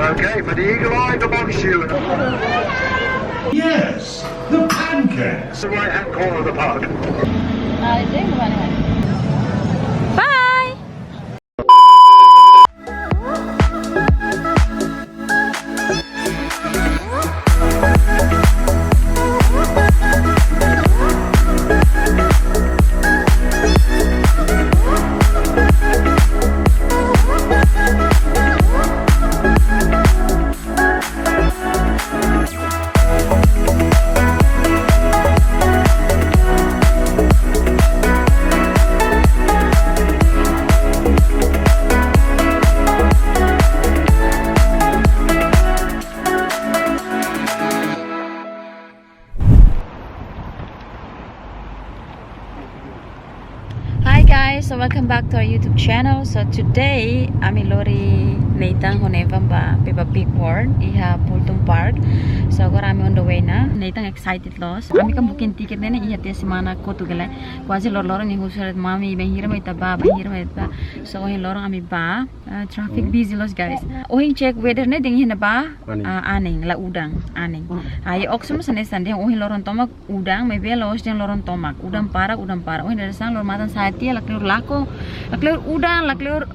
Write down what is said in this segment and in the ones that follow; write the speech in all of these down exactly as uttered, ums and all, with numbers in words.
Okay, for the eagle-eyed amongst you. Yes, the pancakes. The right-hand corner of the park. Bye. Hi guys, so welcome back to our YouTube channel. So today, ami lori Nathan ho Nevan ba Peppa Pig World iha Poulton Park. So agora ami on the way ona. Nathan excited loos. Ami kan booking ticket ne'e iha tiha semana kotuk hela. Kuaze loroloron nia husu de'it, "Mami, bainhira mak ita bá, bainhira mak ita bá." So ohin loron ami bá. Ah, traffic busy loos, guys. Ohin check weather ne'e dehan iha ne'ebá, anin. Ah, anin, la udan, anin. Ai, oksumu sane sande, ohin loron tomak udan, maibé la'ós dehan loron tomak. Udan para, udan para. Ohin dadeer-saan loron matan sa'e tiha, lakleur lakon, lakleur udan, lakleur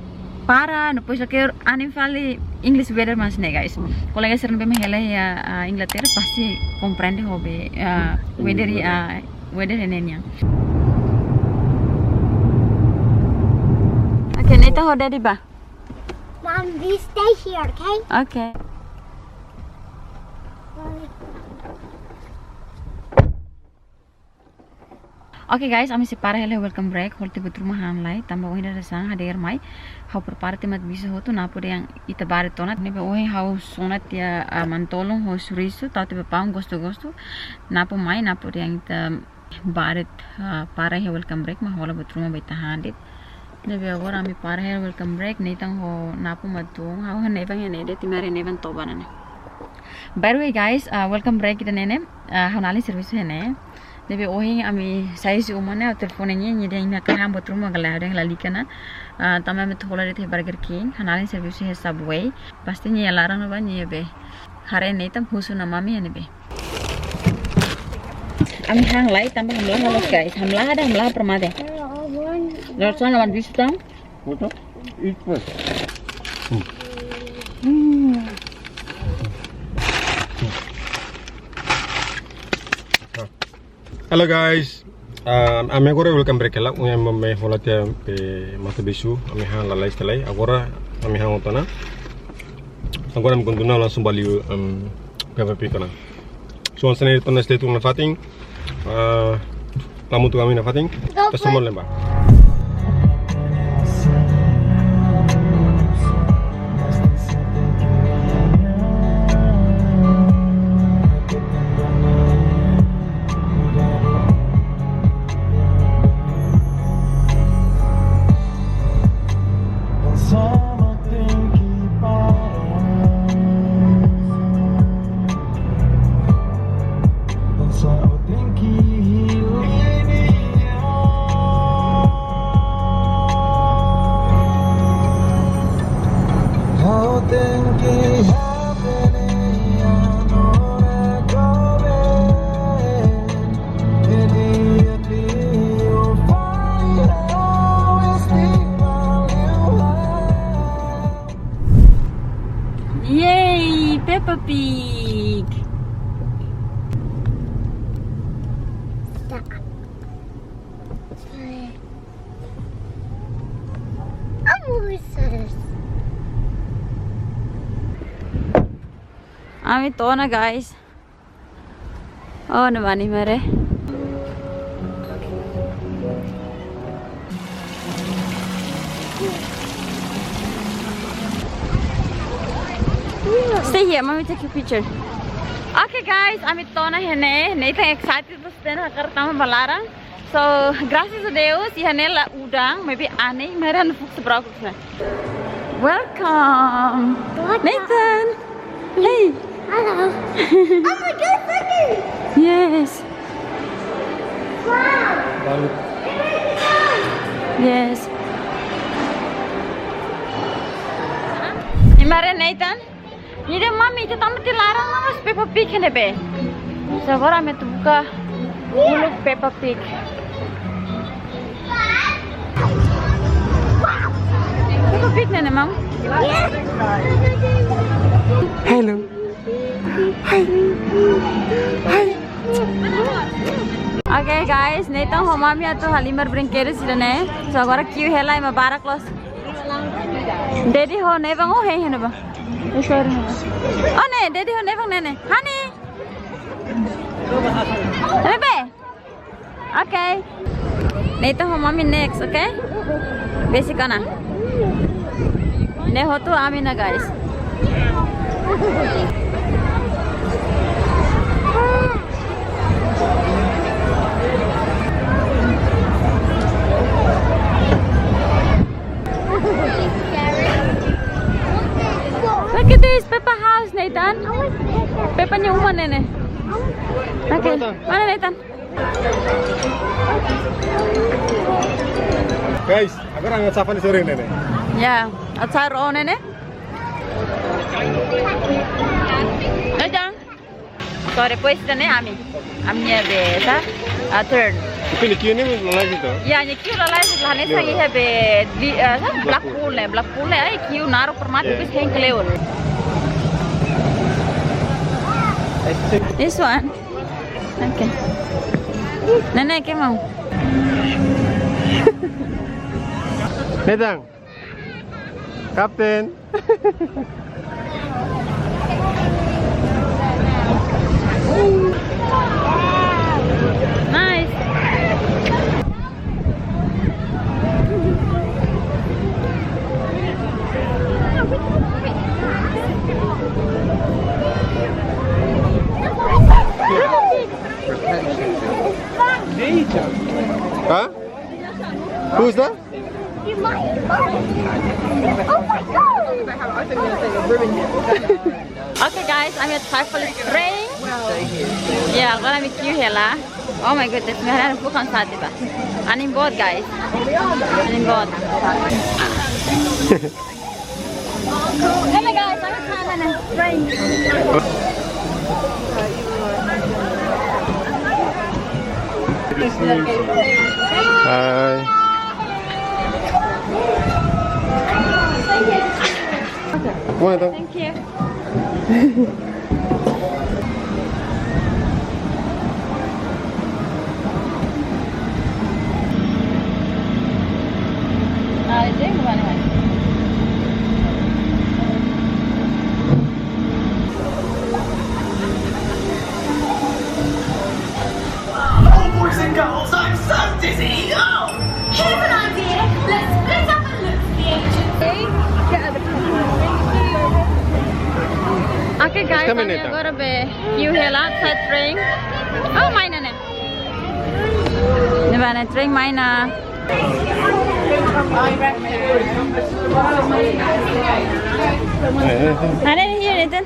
para, depois lakleur anin fali. English weather mak ne'e, guys. Kolega sira ne'ebé mak hela iha, ah, Inglaterra pasti komprende ho be, ah, weather, ah, weather ne'e nian. Okay, Nathan ho Daddy bá. Mom, we stay here, okay? Okay. Okay guys, ami sei para hela welcome break, hola tiha buat ruma han lai, tanba ohin dadeer-saan hadeer mai. Ha'u prepara tiha matabixu hotu, Napo dehan ita bá de'it ona. Ne'ebé ohin ha'u sona tiha, ah, manu-tolun ho xorisu, tau tiha ba paun gostu-gostu. Napo mai, Napo dehan ita bá de'it, ah, para iha welcome break, mak hola buat ruma ba ita han de'it. Ne'ebé agora ami para iha welcome break, Nathan ho Napo mak tun, ha'u iha ne'ebá iha ne'e de'it, imi haree iha ne'ebá toba ona ne'e. By the way guys, ah, welcome break ida-ne'e ne'e, ah, ha'u-nia alin servisu iha ne'e. Ne'ebé ohin ami sai husi uma ne'e, ha'u telefone nia, nia dehan imi hakarak han buat ruma ka lae, ha'u dehan lalika ona. Ah, tanba ami atu hola de'it iha Burger King, ha'u-nia alin servisu iha Subway. Pasti nia iha laran ne'ebá, nia be haree Nathan husu ona mami iha ne'ebé. Ami han lai tanba hamlaha loos guys. Hamlaha ida, hamlaha para mate. Lor sana wan bisu tang. Foto? Ikut. Hmm. Hello guys. Ah, ami agora welcome break hela. Ohin ami hola tiha be matabixu, ami han lalais tiha lai. Agora ami han hotu ona. Agora ami kontinua langsung ba liu, em, Peppa Pig ona. So, hanesan ne'e de'it ona, stay tune nafatin. Ah, la hamutuk ami nafatin. Ita hasoru malu lai bá. Yay, Peppa Pig. Ami to'o ona, guys. Oh, ne'ebá nia haree. Stay here, mommy take your picture. Okay guys, ami to'o ona iha ne'e, Nathan excited loos, Nathan hakarak tama ba laran. So, graças a Deus, iha ne'e la udan, maibé anin, maibé ha'u fuk sebrau kus na. Welcome. Welcome. Nathan. Hey. Hello. Oh my God, look at it. Yes. Wow. Yes. Imi haree Nathan? Ida mami, ita tama tiha laran, mas Peppa Pig ne'ebé. So, agora ami atu buka uluk Peppa Pig. Peppa Pig ne'e, Mam? Hello. Hi. Hi. Oke, guys, Nathan ho mami atu halimar brinquedu sira-ne'e. So, agora kiu hela ema barak loos. Daddy ho Nevan, oh, hein, hein, ba. Oh, ne'e, Daddy ho Nevan ne'e, ne'e. Honey. Bebé. Oke. Nathan ho mami next, oke? Besik ona. Ne'e hotu ami-nia, guys. Look at this, Peppa house, Nathan. Peppa nia uma ne'e. Oke, mana Nathan? Guys, agora ami safari sore ne'e. Ya, atsar o ne'e. Nathan. So, depois ida-ne'e ami. Ami-nia be, sá? Ah, turn. Tapi nia kiu ne'e lalais ida. Ya, nia kiu lalais ida, hanesan iha be, di, ah, sá? Blackpool ne'e, Blackpool ne'e, ai, kiu naruk permata, depois hein kleur. This one. Oke. Ne'e, ne'e, kemau. Nathan. Kapten. Nice. Hah? Who's that? Oh my God! Oke guys, ami atu sa'e fali trem. Ya, agora ami kiu hela. Oh my goodness, ami haree bukan saat tiba. Anin boot guys. Anin boot. Hello guys, I'm Hannah. Hi. Come on, Ethan. Thank you. Oh, boys and girls, I'm so dizzy. Oh! Here's an idea. Let's split up and look for the agency. Oke guys, kami agora be kiu hela sa'e trem. Oh, main ona. Ne'ebá ne'e trem main ona. Ada di sini, Nathan.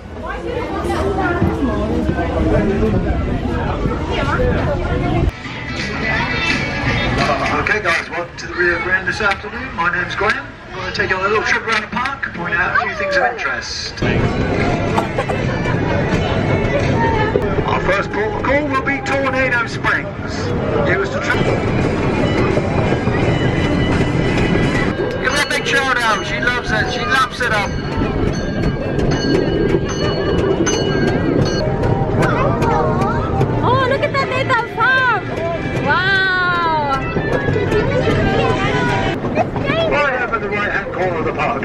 Okay, guys, welcome to the Rio Grande this afternoon. My name's Graham. I'm going to take you on a little trip around the park, point out a few things of interest. Our first port of call will be Tornado Springs. Give her a big shout out. She loves it. She laps it up. Oh, look at that Nathan farm. Wow. Right over the right-hand corner of the park.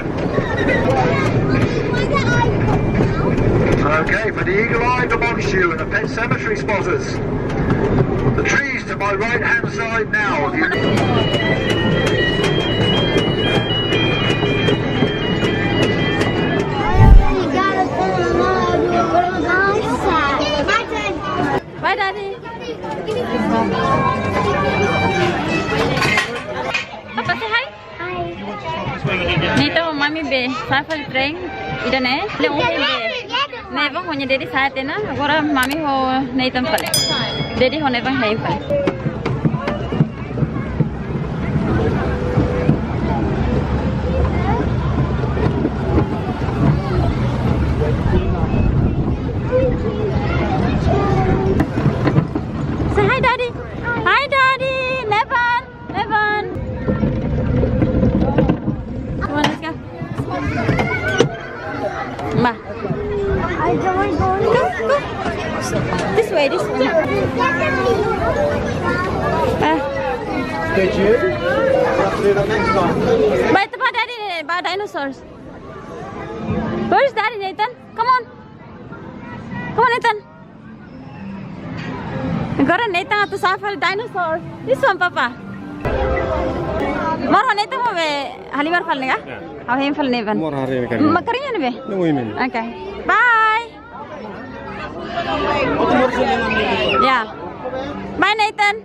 Okay, for the eagle-eyed amongst you and the pet cemetery spotters, the trees to my right-hand side now. If you Bye, Daddy. Papa, say hi. Nathan ho mami be sa'e fali trem ida-ne'e. Ne'e ohin be Nevan ho nia daddy sa'e tiha ona. Agora mami ho Nathan fali. Daddy ho Nevan hein fali. Bah. I don't want to go. Go, go. This way, this way. Ah. Did you? Ba, tempat daddy, ba dinosaurs. Where's daddy, Nathan? Come on. Come on, Nathan. Agora Nathan atu sa'e fali dinosaur. This one, papa. Moro Nathan, mau be halimar fali ne'e ka? Ya. Ha'u hein fali ne'ebá. Moro haree ne'e ka. Mak kariñu ne'ebé? Ne'e ini. Okay. Bye. Ya. Bye, Nathan.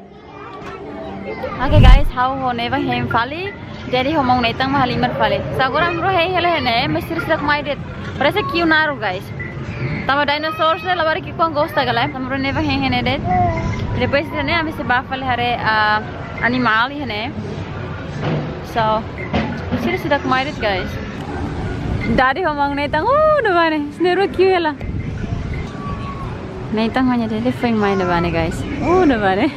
Okay guys, ha'u ho Nevan hein fali. Jadi ho maun Nathan mak halimar fali. Só agora ami rua hein hela iha ne'e, mas sira seidauk mai de'it. Parese kiu naruk guys. Tanba dinosaurs ne'e labarik ki'ikoan gosta ka lae. Tanba ami rua Nevan hein iha ne'e de'it. Depois iha ne'e ami sei bá fali haree, ah, animál iha ne'e. So, sira seidauk mai de'it guys. Daddy ho maun Nathan, uh, ne'ebá ne'e. Sira na'in-rua kiu hela. Nathan ho nia daddy foin mai ne'ebá ne'e guys. Uh, ne'ebá ne'e.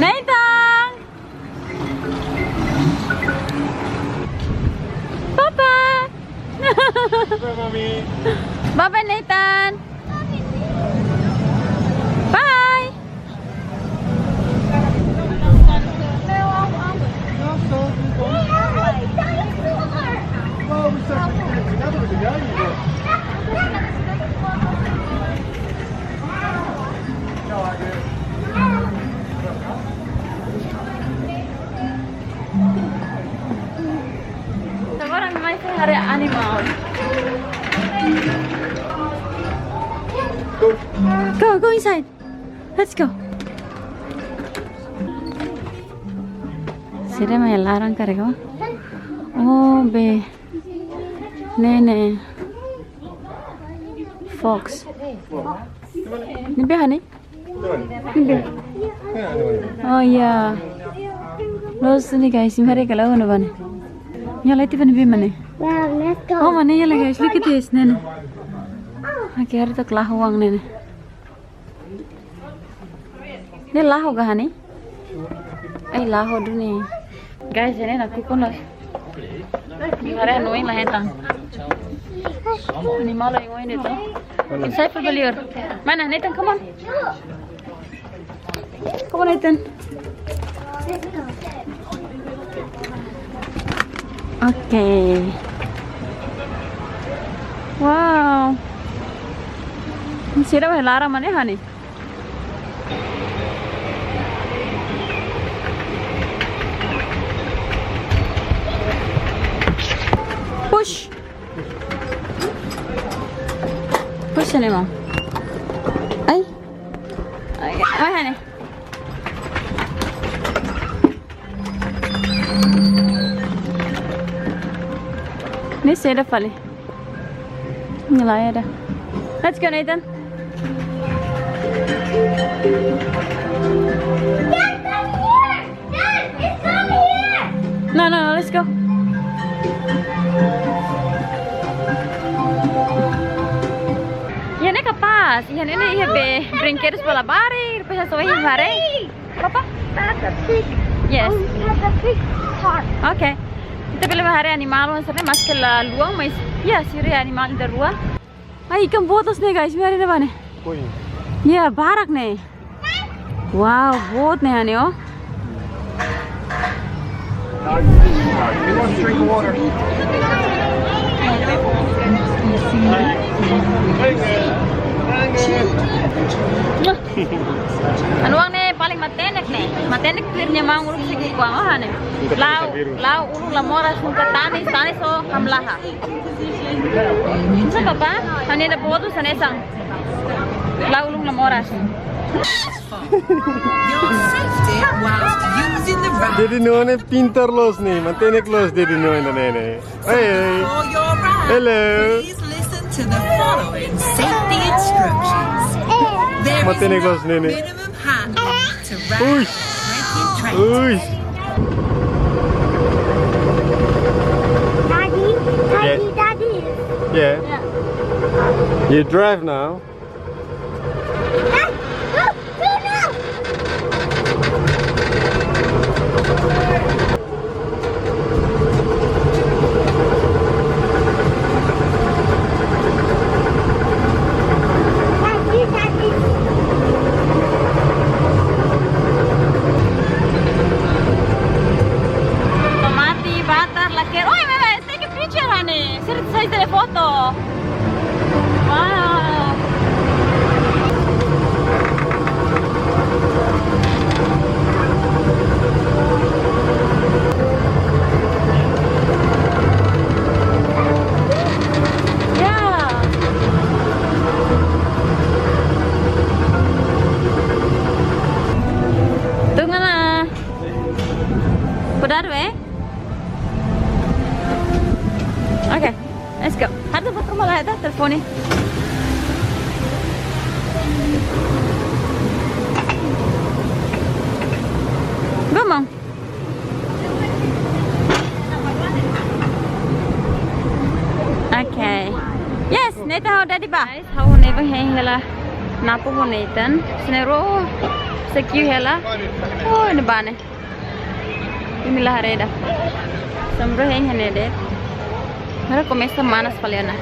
Nathan! Papa! Bye, Mommy. Bye-bye, Nathan. Bye. Agora nós vamos haree animál. Go, go inside. Let's go. Sira mai laran karik. Oh, be. Ne'e ne'e. Fox. Ne'ebé hanesan ne'e? Ne'ebé. Oh ya. Loos ne'e guys, imi haree ka lae, ne'ebá ne'e. Nia la'o tiha ne'ebé mak ne'e. Wow, let's go. Oh, mak ne'e hela guys, look at this, ne'e ne'e. Oke, haree took laho oan ne'e ne'e. Ne'e laho ka hanesan ne'e? Ai, laho duni. Guys, ne'e nakukun loos. Haree hanoin la hetan. Animál oioin de'it. Inside fali ba liur. Mana, Nathan, come on. Come on, Nathan. Okay. Wow. Sira mai laran mak ne'e hanesan ne'e. Push. Push ne'e, Mom. Ai. Ai, ai, hanesan ne'e. Ne'e saida fali. Ne'e lae ida. Let's go, Nathan. Dad, come here. Dad, it's coming here. No, no, no, let's go. Iha ne'e kapás, iha ne'e iha be brinquedos para labarik, depois atu iha haree. Papa? That's a pig. Yes. Oh, that's a pig heart. Okay. Ita bele haree animál hanesan ne'e, maske la luan, mas ya, sira animál ida rua. Ai, ikan boot loos ne'e, guys, imi haree ne'ebá ne'e. Oi. Ya, barak ne'e. Wow, boot ne'e hanesan ne'e, oh. You want to drink water? Ha'u-nia oan ne'e paling matenek ne'e. Matenek tuir nia maun uluk segi kuang, oh, hanesan ne'e. La'o, la'o uluk la moras, nunka tanis, tanis so hamlaha. Nusá, papa? Hanesan ne'e ida boot hanesan. La'o uluk la moras. Your safety whilst using the ramp. Daddy no ne'e pintar loos ne'e, matenek loos daddy no ne'e ne'e. Hey. Before your ride, hello. Please listen to the following safety instructions. There is no minimum height to ride a breaking tractor. Matenek loos ne'e ne'e. Ui. Ui. Daddy, daddy, yeah, daddy. Yeah. Yeah. You drive now. Ah, oh, oh, no. Jadi ba. Guys, ha'u ho Nevan hein hela Napo ho Nathan. Sira na'in-rua sei kiu hela. Oh, ne'ebá ne'e. Imi la haree ida. Sira na'in-rua hein iha ne'e de'it. Agora komesa manas fali ona.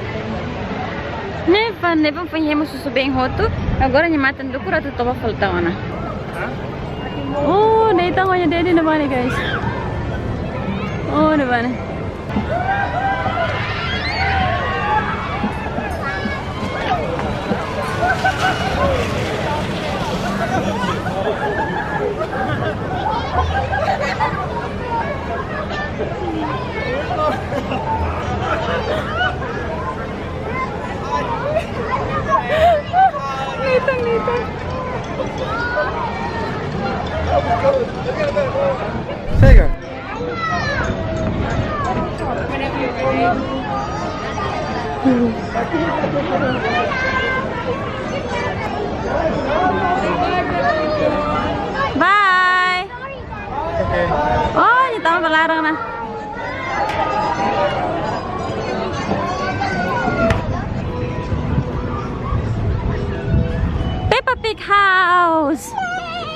Nevan, Nevan foin hemu susubeen hotu. Agora nia matan dukur atu toba fali tan ona. Oh, Nathan ho nia daddy ne'ebá ne'e, guys. Oh, ne'ebá ne'e. Nathan, Nathan. Sega. Bye. Oh, nia tama ba laran ona. Peppa Pig house.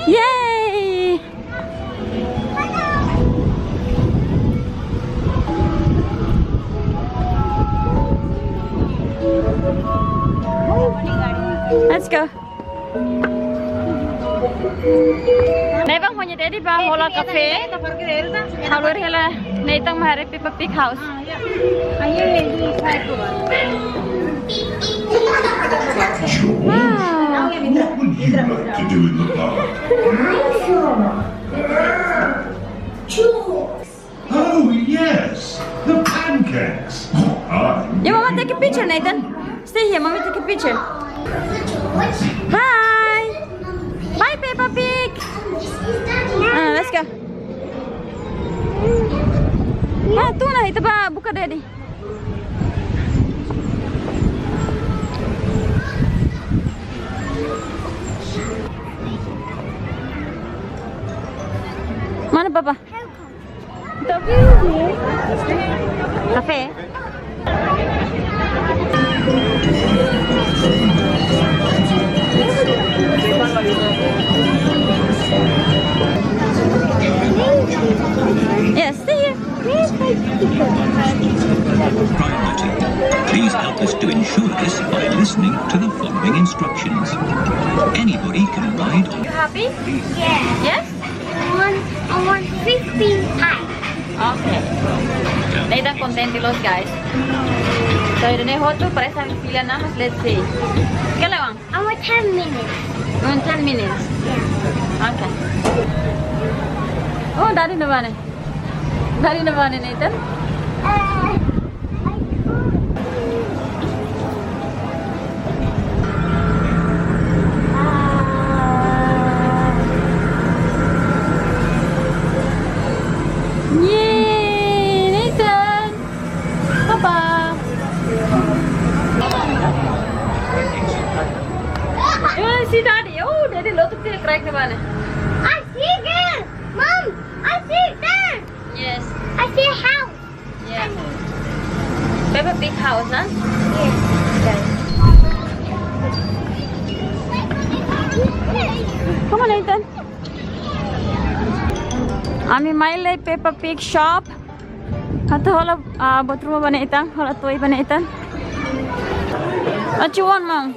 Yay! Let's go. Nevan ho nia daddy bá hola kafé. Halo hela Nathan mai haree Peppa Pig house. Wow. What would you like to do in the park? Oh, yes, the pancakes. Hi. Your mama take a picture, Nathan. Stay here, mommy take a picture. Hi. Bye, Peppa Pig. Ah, let's go. Ah, tuna, ita bá buka daddy. Mana papa? Kafé? Yes, stay here. Priority. Please help us to ensure this by listening to the following instructions. Anybody can ride on. You happy? Yeah. Yes? I want, I want fifteen times. Okay. Nathan kontente loos, guys. So, ida-ne'e hotu, parese fila ona, mas let's see. Kela, Wan? I want ten minutes. You want ten minutes? Yeah. Okay. Oh, daddy ne'ebá ne'e. Daddy ne'ebá ne'e, Nathan. Uh, I can't. Yay, Nathan. Papa. You wanna see daddy? Oh, daddy, look at the crack, the one. I see there. Mom, I see there. Yes. I see a house. Yeah. Peppa Pig house, huh? Yes. Come on, Nathan. Ami mai lai Peppa Pig shop. Atu hola, ah, buat ruma ba Nathan, hola toy ba Nathan. What you want, Mom?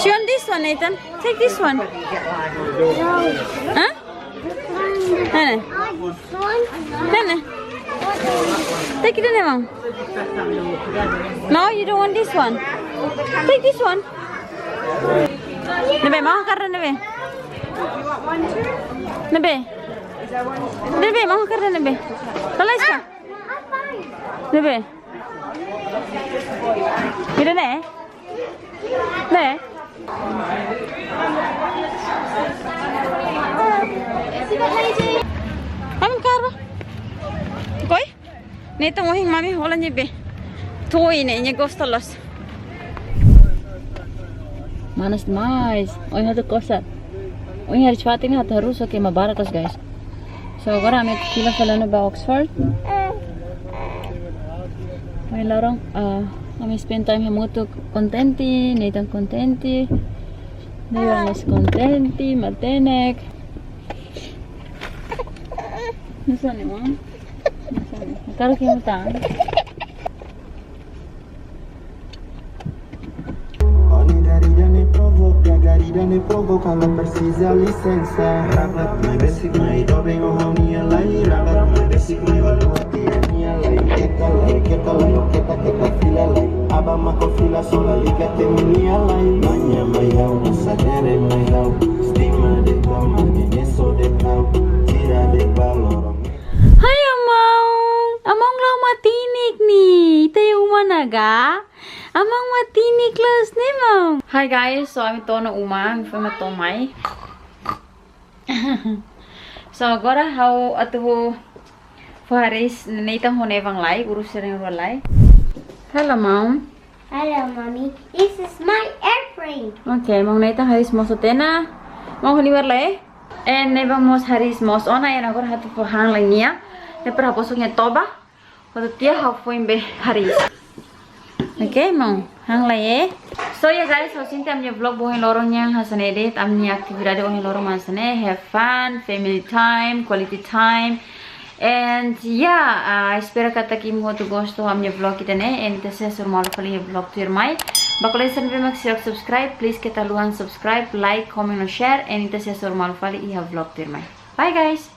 She want this one, Nathan. Take this one. Huh? Ne'e ne'e. Ne'e ne'e. Take it, Mom. No, you don't want this one. Take this one. Ne'ebé, mau hakarak ne'ebé? Ne'ebé? Ne'ebé, mau hakarak ne'ebé? Kalau iska? Ne'ebé? Ida-ne'e? Ne'e? Ami karba. Koi? Nathan ohin mami hola nia be. Toy ne'e, nia gosta loos. Manas demais. Ohin atu kosar. Ohin hari Jumat ne'e atu harusu ke ma barak loos, guys. So, agora ami fila fali ona ba Oxford. Loron, ah, ami spend time hamutuk kontente, Nathan kontente, Nathan mós kontente, matenek. Nusá ne'e, maun? Nusá ne'e? Karik ita. Ó-nia garida ne'e provoka, garida ne'e provoka, la presiza lisensa. Rabat mai besik mai doben ho ha'u-nia lai, rabat mai besik mai valua tiha nia lai. Keta lai, keta lai, ó keta, keta fila lai. Aban mak ó fila só lalika temi nia lai. Manha mai ha'u, nusá kere mai ha'u. Estima de'it ha'u, mane neso de'it ha'u. Tira de'it ba loron. Hai, amaun. Amaun la'o matenek ne'e. Ita iha uma ona ka? Amaun matenek loos ne'e, maun. Hi guys, so ami to'o ona uma, ami foin mak to'o mai. So agora ha'u atu fó hariis Nathan ho Nevan lai, urus sira na'in-rua lai. Hello, maun. Hello, mommy. This is my airplane. Okay, maun Nathan hariis moos tiha ona. Maun, ha'u-nia bá lai. And Nevan mós hariis moos ona, and agora ha'u atu fó han lai nia. Depois ha'u bosok nia toba. Hotu tiha ha'u foin bá hariis. Okay, maun. Han lai, eh. So yeah guys, ha'u sente ami-nia vlog ba ohin loron nian hanesan ne'e de'it, ami-nia atividade ohin loron mak hanesan ne'e, have fun, family time, quality time. And yeah, ah, espera katak imi hotu gosta ami-nia vlog ida-ne'e, and ita sei hasoru malu fali iha vlog tuirmai. Ba kolega sira ne'ebé mak seidauk subscribe, please keta haluha subscribe, like, comment no share, and ita sei hasoru malu fali iha vlog tuirmai. Bye guys.